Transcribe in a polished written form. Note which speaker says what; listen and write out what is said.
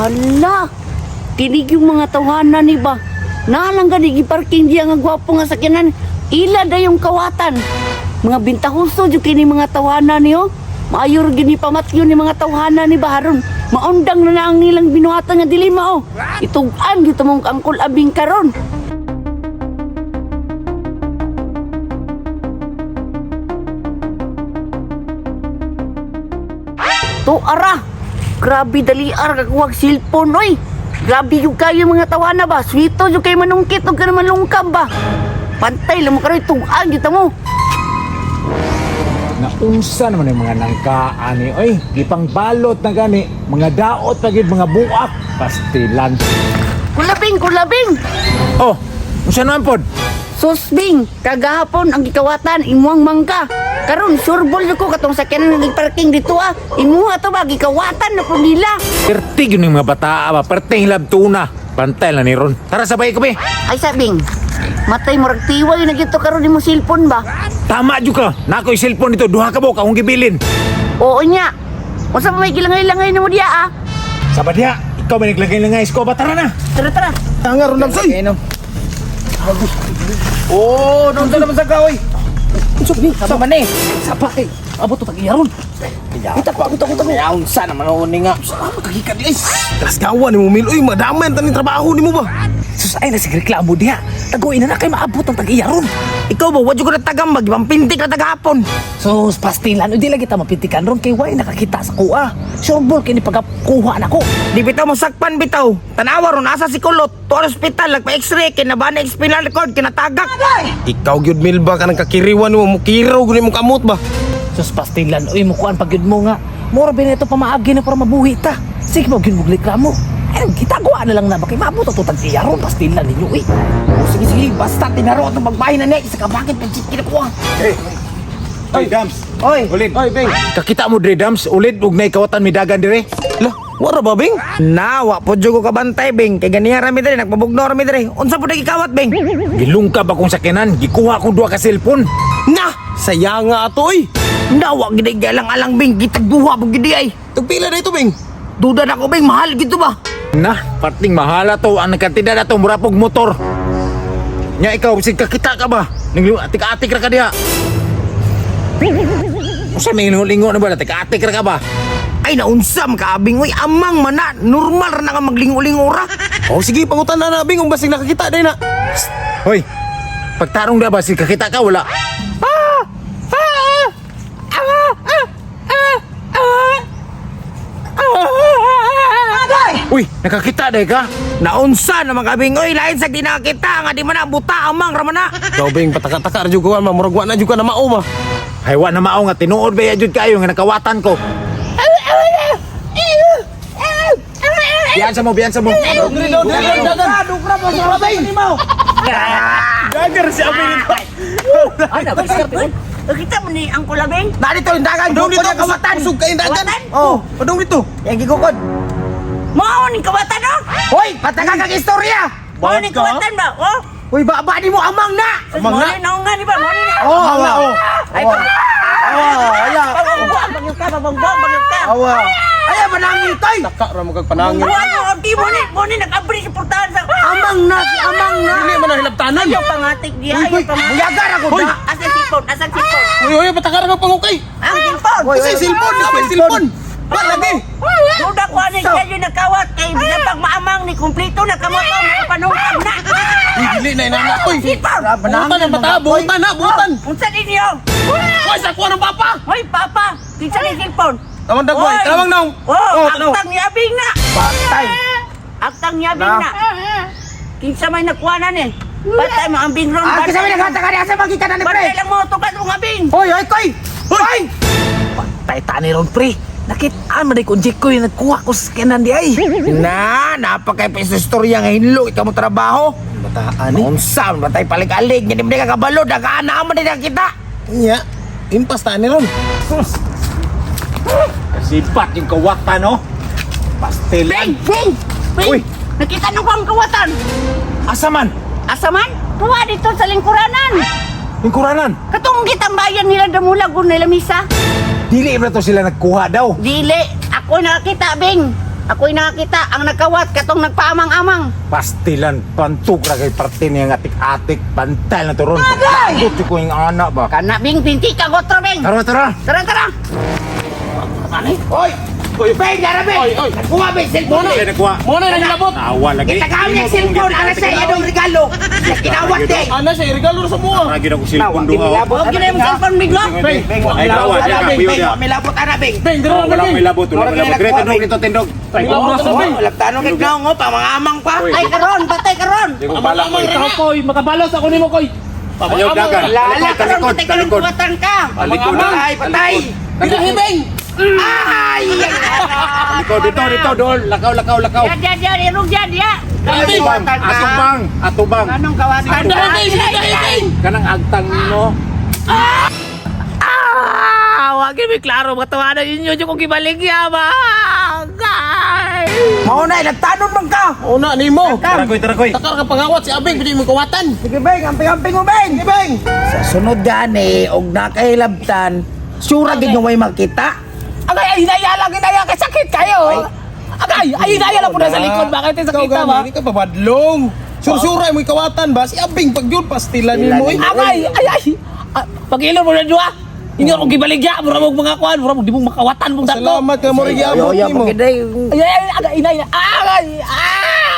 Speaker 1: Hala! Tinig yung mga tawhana ni ba? Nalang gani giparking diya nga gwapo nga sakyanan. Ila da yung kawatan. Mga bintahuso jud kini mga tawhana niyo. Maayor gini pamatyo ni mga tawhana ni ba haron. Maundang na na ang nilang binuhatan nga dili mao. Itug-an gyud mong angkol abing karon. To ara. Grabe dali ar kakuwag cellphone oy. Grabe yung kayo mga tawana ba. Sweeto yung kayo manungkit og ka naman lungkab ba. Pantay lang mo karon tug-an gyud ta mo.
Speaker 2: Naunsa naman yung mga nangka ani oy, gipangbalot na gani, mga daot pa gid mga buak, pastilan.
Speaker 1: Kulabing, kulabing.
Speaker 2: Oh, unsa naman pod?
Speaker 1: Susbing, kagahapon ang gikawatan imuang mangka. Karon surbol ko katong sakyanan nga parking dito ah. Imuha to ba gikawatan na pud nila.
Speaker 2: Pertig yun yung mga bata ba, perting labtuna. Pantay lang ni Ron. Tara sabay ko be.
Speaker 1: Ay sabing, matay murag tiway na gito karon imong cellphone ba?
Speaker 2: Tama jud ka. Nakoy cellphone dito, duha ka buok akong gibilin.
Speaker 1: Oo nya. Unsa pa may gilangay-langay nimo diya ah?
Speaker 2: Sa diha, ikaw may naglagay-langay ko ba tara na.
Speaker 1: Tara tara.
Speaker 3: Tanga ron lang soy. Oh, doon naman sa kaoy. Unsa ni? Sa man eh.
Speaker 4: Sapa kay abot to tag-iyaron. Kita ko, ako, ako.
Speaker 3: Unsa naman ni nga.
Speaker 4: Ah, makagikan di ay.
Speaker 3: Trasgawan ni mo mil oy, madamay ang taning trabaho nimo ba?
Speaker 4: Sus ay na sige reklamo diha. Taguin na na kay maabot ang tag-iyaron.
Speaker 3: Ikaw ba wa jud ko natagambag, ibang pintik na tagahapon.
Speaker 4: Sus pastilan di lagi ta mapintikan ron kay way nakakita sa kuha. Sureball kini pagkakuha nako.
Speaker 3: Di bitaw mo sakpan bitaw. Tanawa ron asa si Kulot, tuwa ospital nagpa x-ray kinabana spinal cord kinatagak. Ikaw gyud mil ba kanang kakiriwan mo mukiro gud mo kamot ba?
Speaker 4: Sus pastilan oy mukuan pag gyud mo nga. Mura ba ito pamaagi na para mabuhi ta. Sige mo gyud mo reklamo. Ay, gitagwa na lang na ba kay maabot to tag-iyaron pastilan ninyo eh.
Speaker 3: Oh, sige sige, basta tinaro atong pagbahin na niya isa ka bakit pansit kinakuha.
Speaker 2: Oy, Dams.
Speaker 3: Oy,
Speaker 2: Ulid.
Speaker 3: Oy, Bing.
Speaker 2: Kakita mo dire Dams, ulid ug nay kawatan midagan dire.
Speaker 3: Lah, wara ba, Bing? Na, wa po jud ko kabantay, Bing. Kay ganiya ra mi diri, nagpabugnaw ra mi diri. Unsa po gikawat, Bing?
Speaker 2: Gilungkab akong sakyanan, gikuha akong duha ka cellphone.
Speaker 3: Na, saya nga ato oy. Na, wa gid alang-alang, Bing. Gitagduha po gid ay.
Speaker 5: Tagpila na ito, Bing.
Speaker 3: Duda na ko, Bing. Mahal gito ba?
Speaker 2: Na, parting mahala to ang nagkantida na to mura pog motor. Nya ikaw sig kakita ka ba? Atik-atik ra ka diha. Usa may lingo-lingo na ba? Atik-atik ra ka ba?
Speaker 3: Ay, naunsa makaabing oy. Amang mana, normal ra na nga maglingo-lingo ra.
Speaker 5: Oh, sige, pangutan na na, Bing. Kung basig nakakita, day na.
Speaker 2: Hoy. Pagtarong da ba sig kakita ka wala? Uy, nakakita day ka?
Speaker 3: Naunsa na mga oy. Lain sa di nakakita nga di man na buta amang ra man na.
Speaker 5: Ikaw, Bing, pataka-taka ra jud ko, ma. Murag wa na jud ka na mao, ba?
Speaker 2: Hay wa na mao nga tinuod ba jud kayo nga nakawatan ko. Biyan sa mo, biyan sa mo.
Speaker 4: Ana ba diskarte on?
Speaker 1: Kita mo ni ang kulabing.
Speaker 3: Na dito yung dagan,
Speaker 5: Padung
Speaker 3: gukod
Speaker 5: dito,
Speaker 3: ang kawatan.
Speaker 5: Usog kayong dagan.
Speaker 1: Kawatan?
Speaker 3: Oh,
Speaker 5: Padung dito.
Speaker 3: yang gigukod.
Speaker 1: Mao ni kawatan oh.
Speaker 3: Hoy, pataka kag istorya.
Speaker 1: Mao ni kawatan ba? Oh.
Speaker 3: Hoy, baba di mo amang na.
Speaker 1: Amang na. Mao ni nga di ba? Mao ni na.
Speaker 3: Oh,
Speaker 5: Awa, oh.
Speaker 1: Ay,
Speaker 5: Awa, ala.
Speaker 1: pabangbuang bagyo ka, pabangbuang bagyo ka.
Speaker 5: Awa.
Speaker 3: Ay, manangit oy.
Speaker 5: Taka ra mo kag panangit.
Speaker 1: Buwan mo, di mo ni, mo ni nag-abri sa portahan sa...
Speaker 3: Amang na, si amang na.
Speaker 5: Dili man ang hilabtanan.
Speaker 1: Ayaw pangatik diya, ayaw pangatik.
Speaker 3: Buyagar ako na.
Speaker 1: Asa sipon, asa sipon.
Speaker 5: Uy, uy, pataka ra kag pangukay.
Speaker 1: Ang sipon.
Speaker 5: Kasi cellphone, kasi cellphone. Ba lagi.
Speaker 1: Duda ko ani siya yung nakawat kay binapag maamang ni kumplito na kamo to makapanungkab na.
Speaker 5: Uy, dili na inana oy.
Speaker 1: Sipon.
Speaker 5: Buutan ang bata, buutan na, buutan.
Speaker 1: Unsa ninyo?
Speaker 5: Hoy, sa kuha ng papa.
Speaker 1: Hoy papa, kinsa ni cellphone?
Speaker 5: Tawang dagway,
Speaker 1: Hoy.
Speaker 5: tawang naong.
Speaker 1: Oh,
Speaker 5: Oh, tanaw.
Speaker 1: aktang yabing na.
Speaker 3: Patay.
Speaker 1: Aktang yabing na. Kinsa may nakuha na ni? Patay mo ang bingron.
Speaker 3: Ah, kasi may naghata ka ni asa magika na ni pre.
Speaker 1: Patay lang mo tugas mong abing.
Speaker 3: Hoy, hoy, koy. Hoy!
Speaker 4: Patay ta ni ron pre. Nakit-an man day ko Jikoy nagkuha ko sa kanan di ay.
Speaker 3: Na, napakay pa sa istorya nga hinlo ikaw mo trabaho.
Speaker 5: Bataan eh.
Speaker 3: Unsa man batay palig-alig nga di mo ka kabalo dagana man din kita.
Speaker 5: Nya, impas ta ni ron.
Speaker 2: Sipat yung kawatan, no? Pastilan.
Speaker 1: Bing! Bing! Bing!
Speaker 2: Uy!
Speaker 1: Nakita nung ang kawatan.
Speaker 2: Asa man?
Speaker 1: Asa man? Tuwa dito sa lingkuranan.
Speaker 2: Lingkuranan.
Speaker 1: Katong gitambayan nila damulag o nila misa.
Speaker 2: Dili ba to sila nagkuha daw?
Speaker 1: Dili, ako nakakita, Bing. Ako'y nakakita ang nagkawat katong nagpaamang-amang.
Speaker 2: Pastilan, pantug ra kay parte niya nga atik-atik, pantal na to ron. Gusto ko yung anak ba?
Speaker 1: Kana bing pinti ka gotro bing.
Speaker 2: Tara, tara.
Speaker 1: Tara tara.
Speaker 3: Oy! Oy, Beng, dara Beng!
Speaker 5: Oy, oy.
Speaker 3: Nagkuha Beng, cellphone!
Speaker 2: Ay, nagkuha.
Speaker 5: Mo na nang labot.
Speaker 2: Awa lagi.
Speaker 3: Itagam niya cellphone, ana siya, iyadong regalo. Kinawat eh.
Speaker 5: Ana siya regalo ra sa mua.
Speaker 2: Lagi na ko cellphone duha. oh.
Speaker 1: Huwag yun yung cellphone bigla.
Speaker 2: Beng, ay gawa
Speaker 3: Ana,
Speaker 2: siya ka
Speaker 3: Beng,
Speaker 2: puyo
Speaker 3: Beng,
Speaker 2: dia.
Speaker 3: milabot ana Beng.
Speaker 5: Beng, dira
Speaker 2: Wala
Speaker 5: ra Beng.
Speaker 2: may labot, wala may labot. Dire, tindog dito, tindog.
Speaker 5: Milabot sa Beng.
Speaker 3: Lagtanong kay naong oh, pamang-amang pa.
Speaker 2: Oy.
Speaker 1: Ay karon, patay karon.
Speaker 2: Di ko balak
Speaker 5: Amang
Speaker 2: oy.
Speaker 5: ra koy, makabalos ako nimo koy.
Speaker 2: Ayaw dagan.
Speaker 3: Lala,
Speaker 2: Talikod,
Speaker 1: Karon
Speaker 2: talikod,
Speaker 1: patay karon
Speaker 2: talikod.
Speaker 1: kuwatan ka.
Speaker 2: Talikod.
Speaker 3: Ay, patay.
Speaker 5: Dira Beng.
Speaker 3: Ay!
Speaker 2: Talikod dito, dito, dol. Lakaw, lakaw, lakaw.
Speaker 1: Diyan diyan diyan, irog diyan diya.
Speaker 2: Atubang, atubang, atubang.
Speaker 1: Anong kawatan
Speaker 5: Dira
Speaker 1: ka?
Speaker 5: Beng, dira Beng.
Speaker 2: Kanang agtang no.
Speaker 4: Ah, wag mi klaro mga tawanan inyo yung kong gibaligya ba. Ay!
Speaker 3: Mao na, nagtanon man ka.
Speaker 5: Una nimo.
Speaker 2: Tara koy, tara koy.
Speaker 5: Takar ka pangawat si Abeng pwede mo kawatan.
Speaker 3: Sige, Beng, amping-amping mo, Beng. Sige, Beng. Sa sunod gani, og nakailabtan, sura gid nga way makita.
Speaker 4: Agay, ay hinaya lang, hinaya kay sakit kayo. Agay, ay hinaya lang po na sa likod bakit sa
Speaker 5: Ikaw
Speaker 4: kita
Speaker 5: gani,
Speaker 4: ba?
Speaker 5: Di ka babadlong. Sursuray mo kawatan ba si Abeng pag yun pastilan nimo eh.
Speaker 4: Agay, ay ay. Ah, pag-ilon mo na duha. Inyo akong gibaligya, mura mong mga kuan, mura mong di mong makawatan mong dako.
Speaker 5: Salamat ka mo rin giabot nimo.
Speaker 4: Ay, ay, ay, agay, inay, agay, ah!